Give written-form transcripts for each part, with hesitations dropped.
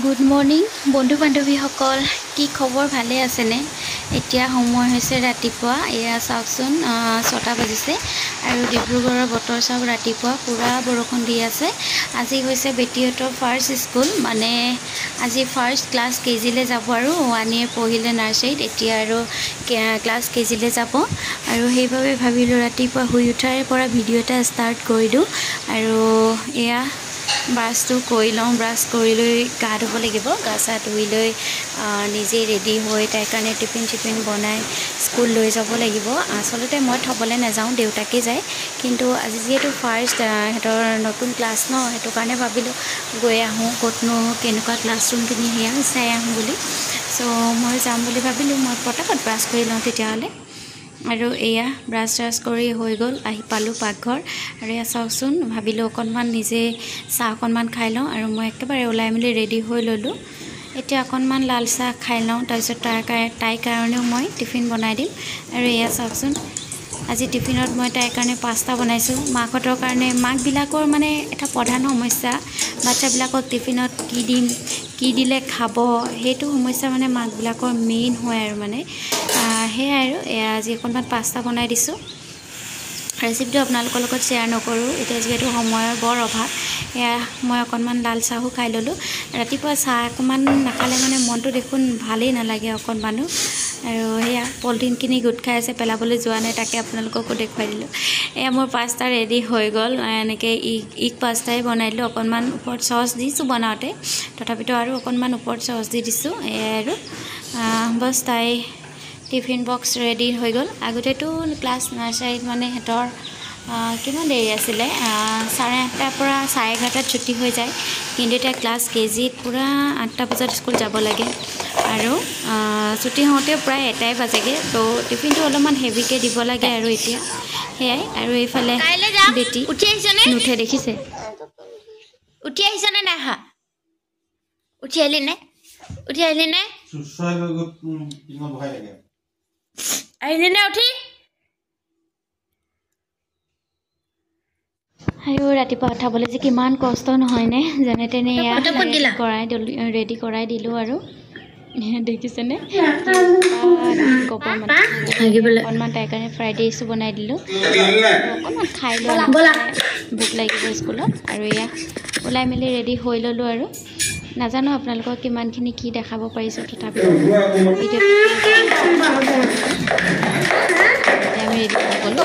Good morning বন্ধু বান্ধৱীসকল, কি খবৰ, ভালে আছেনে? এতিয়া সময় হৈছে ৰাতিপুৱা, এয়া চাওকচোন 6টা বাজিছে আৰু ডিব্ৰুগড়ৰ বতৰ চাওক, ৰাতিপুৱা পূৰা বৰষুণ দি আছে। আজি হৈছে বেটীহঁতৰ ফাৰ্ষ্ট স্কুল, মানে আজি ফাৰ্ষ্ট ক্লাছ কে জিলৈ যাব আৰু 1 ইয়েৰ পঢ়িলে নাৰ্চাৰীত, এতিয়া আৰু ক্লাছ কে জিলৈ যাব। আৰু সেইবাবে ভাবিলোঁ ৰাতিপুৱা শুই উঠাৰে পৰা ভিডিঅ' এটা ষ্টাৰ্ট কৰি দিওঁ। আৰু এয়া ব্ৰাছটো কৰি লওঁ, ব্ৰাছ কৰি লৈ গা ধুব লাগিব, গা চা ধুই লৈ নিজেই ৰেডি হৈ তাইৰ কাৰণে টিফিন চিফিন বনাই স্কুল লৈ যাব লাগিব। আচলতে মই থ'বলৈ নাযাওঁ, দেউতাকে যায়, কিন্তু আজি যিহেতু ফাৰ্ষ্ট সিহঁতৰ নতুন ক্লাছ ন, সেইটো কাৰণে ভাবিলোঁ গৈ আহোঁ, ক'তনো কেনেকুৱা ক্লাছৰুমখিনি সেয়া চাই আহোঁ বুলি। চ' মই যাম বুলি ভাবিলোঁ, মই পটাপট ব্ৰাছ কৰি লওঁ তেতিয়াহ'লে। আৰু এয়া ব্ৰাছ চ্ৰাছ কৰি হৈ গ'ল, আহি পালোঁ পাকঘৰ। আৰু এয়া চাওকচোন, ভাবিলোঁ অকণমান নিজে চাহ অকণমান খাই লওঁ আৰু মই একেবাৰে ওলাই মেলি ৰেডি হৈ ল'লোঁ। এতিয়া অকণমান লাল চাহ খাই লওঁ, তাৰপিছত তাইৰ কাৰণেও মই টিফিন বনাই দিম। আৰু এয়া চাওকচোন, আজি টিফিনত মই তাইৰ কাৰণে পাস্তা বনাইছোঁ। মাকহঁতৰ কাৰণে, মাকবিলাকৰ মানে এটা প্ৰধান সমস্যা, বাচ্ছাবিলাকক টিফিনত কি দিম, কি দিলে খাব, সেইটো সমস্যা মানে মাকবিলাকৰ মেইন হয় আৰু মানে সেয়াই। আৰু এয়া আজি অকণমান পাস্তা বনাই দিছোঁ। ৰেচিপিটো আপোনালোকৰ লগত শ্বেয়াৰ নকৰোঁ এতিয়া, যিহেতু সময়ৰ বৰ অভাৱ। এয়া মই অকণমান লাল চাহো খাই ল'লোঁ। ৰাতিপুৱা চাহ অকণমান নাখালে মানে মনটো দেখোন ভালেই নালাগে অকণমানো। আৰু সেয়া পলিথিনখিনি গোট খাই আছে, পেলাবলৈ যোৱা নাই, তাকে আপোনালোককো দেখুৱাই দিলোঁ। এয়া মোৰ পাস্তা ৰেডি হৈ গ'ল। এনেকৈ ইগ পাস্তাই বনাই দিলোঁ, অকণমান ওপৰত চচ দিছোঁ বনাওঁতে, তথাপিতো আৰু অকণমান ওপৰত চচ দি দিছোঁ। এয়াই আৰু বছ তাই টিফিন বক্স ৰেডি হৈ গ'ল। আগতেতো ক্লাছ নাৰ্চাৰীত মানে সিহঁতৰ কিমান দেৰি আছিলে, 8:30ৰ পৰা 11:30ত ছুটি হৈ যায়, কিন্তু এতিয়া ক্লাছ কে জিত পূৰা 8টা বজাত স্কুল যাব লাগে আৰু ছুটি হওঁতেও প্ৰায় 1টাই বাজেগৈ। তো টিফিনটো অলপমান হেভিকৈ দিব লাগে আৰু এতিয়া সেয়াই। আৰু এইফালে বেটি নুঠে, দেখিছে? উঠি আহিছনে নাই? হা, উঠি আহিলি নে? উঠি আহিলি নে? আহিলি নে উঠি? আৰু ৰাতিপুৱা উঠাবলৈ যে কিমান কষ্ট নহয়নে? যেনে তেনে এয়া কৰাই ৰেডি কৰাই দিলোঁ। আৰু দেখিছেনে ক'ব, মানে অকণমান তাইৰ কাৰণে ফ্ৰাইড ৰাইচো বনাই দিলোঁ, অকণমান খাই লৈ ভোক লাগিব স্কুলত। আৰু এয়া ওলাই মেলি ৰেডি হৈ ল'লোঁ। আৰু নাজানো আপোনালোকক কিমানখিনি কি দেখাব পাৰিছোঁ, তথাপিও আমি ৰেডি হৈ গ'লোঁ।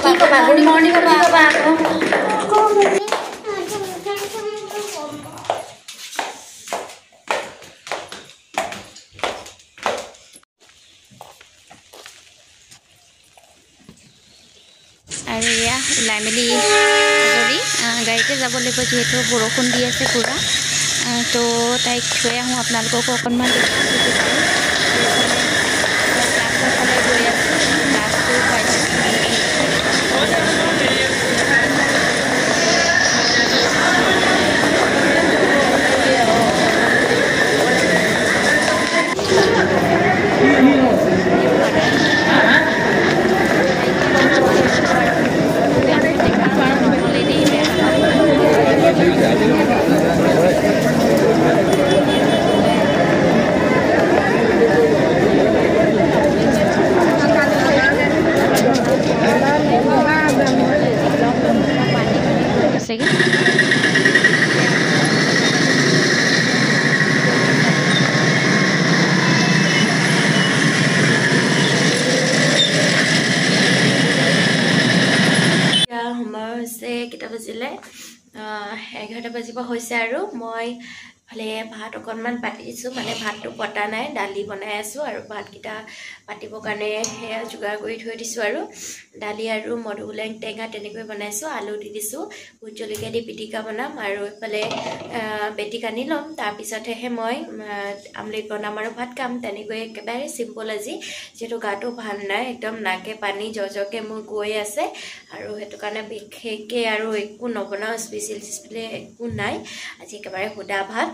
আৰু এয়া ওলাই মেলি আজৰি, গাড়ীতে যাব লাগিব যিহেতু বৰষুণ দি আছে পূৰা। তো তাইক থৈ আহোঁ, আপোনালোককো অকণমান দেখুৱাওঁ যদি পাৰোঁ। ক্লাছৰ ফালে গৈ আছোঁ, ক্লাছটো পাইছোঁ। সময় হৈছে কেইটা বাজিলে, 11টা বাজিব হৈছে। আৰু মই ইফালে ভাত অকণমান পাতি দিছোঁ, মানে ভাতটো পতা নাই, দালি বনাই আছোঁ আৰু ভাতকেইটা পাতিবৰ কাৰণে সেয়া যোগাৰ কৰি থৈ দিছোঁ। আৰু দালি আৰু মধুসোলেং টেঙা তেনেকৈ বনাইছোঁ, আলু দি দিছোঁ, ভোট জলকীয়া দি পিটিকা বনাম। আৰু এইফালে বেটিক আনি ল'ম, তাৰপিছতহে মই আমলেট বনাম আৰু ভাত খাম। তেনেকৈ একেবাৰে চিম্পল আজি, যিহেতু গাটো ভাল নাই, একদম নাকে পানী জজকে মোৰ গৈ আছে আৰু সেইটো কাৰণে বিশেষকৈ আৰু একো নবনাওঁ, স্পেচিয়েল চিস্পেচিয়েল একো নাই, আজি একেবাৰে সুদা ভাত।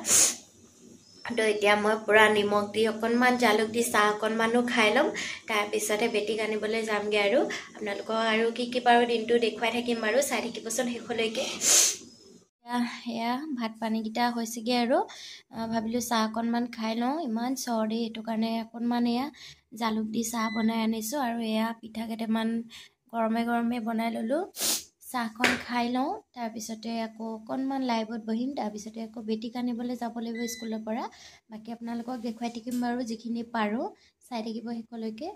তো এতিয়া মই পূৰা নিমখ দি অকণমান জালুক দি চাহ অকণমানো খাই ল'ম, তাৰপিছতে বেটিক আনিবলৈ যামগৈ। আৰু আপোনালোকক আৰু কি কি পাৰোঁ দিনটো দেখুৱাই থাকিম আৰু চাই থাকিবচোন শেষলৈকে। এয়া ভাত পানীকেইটা হৈছেগৈ আৰু ভাবিলোঁ চাহ অকণমান খাই লওঁ, ইমান চৰ্দি সেইটো কাৰণে অকণমান এয়া জালুক দি চাহ বনাই আনিছোঁ। আৰু এয়া পিঠা কেইটামান গৰমে গৰমে বনাই ল'লোঁ। চাহকণ খাই লওঁ, তাৰপিছতে আকৌ অকণমান লাইভত বহিম, তাৰপিছতে আকৌ বেটীক আনিবলৈ যাব লাগিব স্কুলৰ পৰা। বাকী আপোনালোকক দেখুৱাই থাকিম বাৰু যিখিনি পাৰোঁ, চাই থাকিব শেষলৈকে।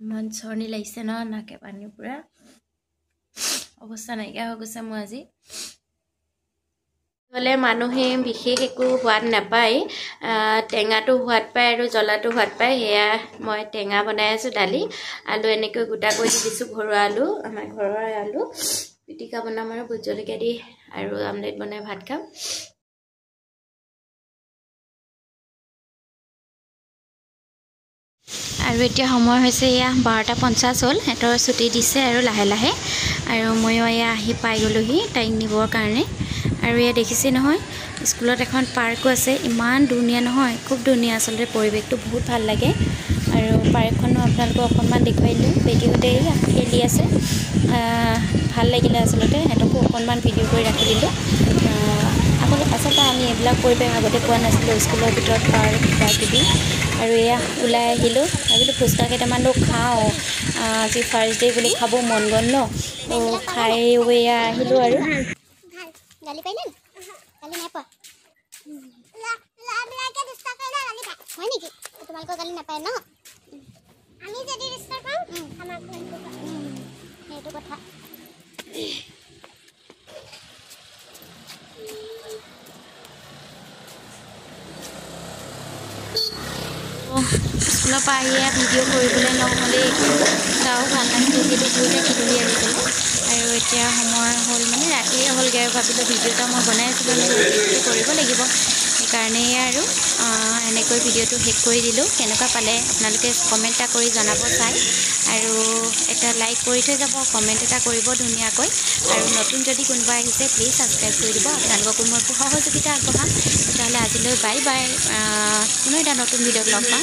ইমান চৰ্দি লাগিছে ন, নাকে পানী পূৰা অৱস্থা নাইকিয়া হৈ গৈছে মোৰ আজি। হ'লে মানুহে বিশেষ একো সোৱাদ নাপায়, টেঙাটো সোৱাদ পায় আৰু জ্বলাটো সোৱাদ পায়। সেয়া মই টেঙা বনাই আছোঁ, দালি আলু এনেকৈ গোটা কৰি দি দিছোঁ, ঘৰুৱা আলু, আমাৰ ঘৰৰ আলু। পিটিকা বনাম আৰু ভোট জলকীয়া দি আৰু আমলেট বনাই ভাত খাম। আৰু এতিয়া সময় হৈছে এয়া 12:50 হ'ল, সিহঁতৰ ছুটি দিছে আৰু লাহে লাহে। আৰু ময়ো এয়া আহি পাই গ'লোহি তাইক নিবৰ কাৰণে। আৰু এয়া দেখিছে নহয় স্কুলত এখন পাৰ্কো আছে, ইমান ধুনীয়া নহয়, খুব ধুনীয়া আচলতে পৰিৱেশটো বহুত ভাল লাগে। আৰু পাৰ্কখনো আপোনালোকক অকণমান দেখুৱাই দিলোঁ, বেটীহঁতে খেলি আছে, ভাল লাগিলে আচলতে, সিহঁতকো অকণমান ভিডিঅ' কৰি ৰাখি দিলোঁ। আকৌ আচলতে আমি এইবিলাক পৰিৱেশ আগতে পোৱা নাছিলোঁ, স্কুলৰ ভিতৰত পাৰ্ক কিবা কিবি। আৰু এয়া ওলাই আহিলোঁ, ভাবিলোঁ ফুচকা কেইটামানো খাওঁ, আজি ফাৰ্ষ্ট ডে' বুলি খাব মন গ'ল ন, খাই এয়া আহিলোঁ। আৰু স্কুলৰ পৰা আহি ভিডিঅ' কৰিবলৈ নহ'লে একো গাও ভাল নাছিলে, যিহেতু গৈ থাকিলোহি আহি পেলাই। আৰু এতিয়া সময় হ'ল মানে ৰাতিয়ে হ'লগৈ, আৰু ভাবিলোঁ ভিডিঅ' এটা মই বনাই আছিলোঁ কৰিব লাগিব, সেইকাৰণেই আৰু এনেকৈ ভিডিঅ'টো শেষ কৰি দিলোঁ। কেনেকুৱা পালে আপোনালোকে কমেণ্ট এটা কৰি জনাব চাই, আৰু এটা লাইক কৰি থৈ যাব, কমেণ্ট এটা কৰিব ধুনীয়াকৈ। আৰু নতুন যদি কোনোবা আহিছে প্লিজ ছাবস্ক্ৰাইব কৰি দিব, আপোনালোককো মই সহযোগিতা আগবঢ়াম। তেতিয়াহ'লে আজিলৈ বাই বাই, পুনৰ এটা নতুন ভিডিঅ'ত লগ পাম।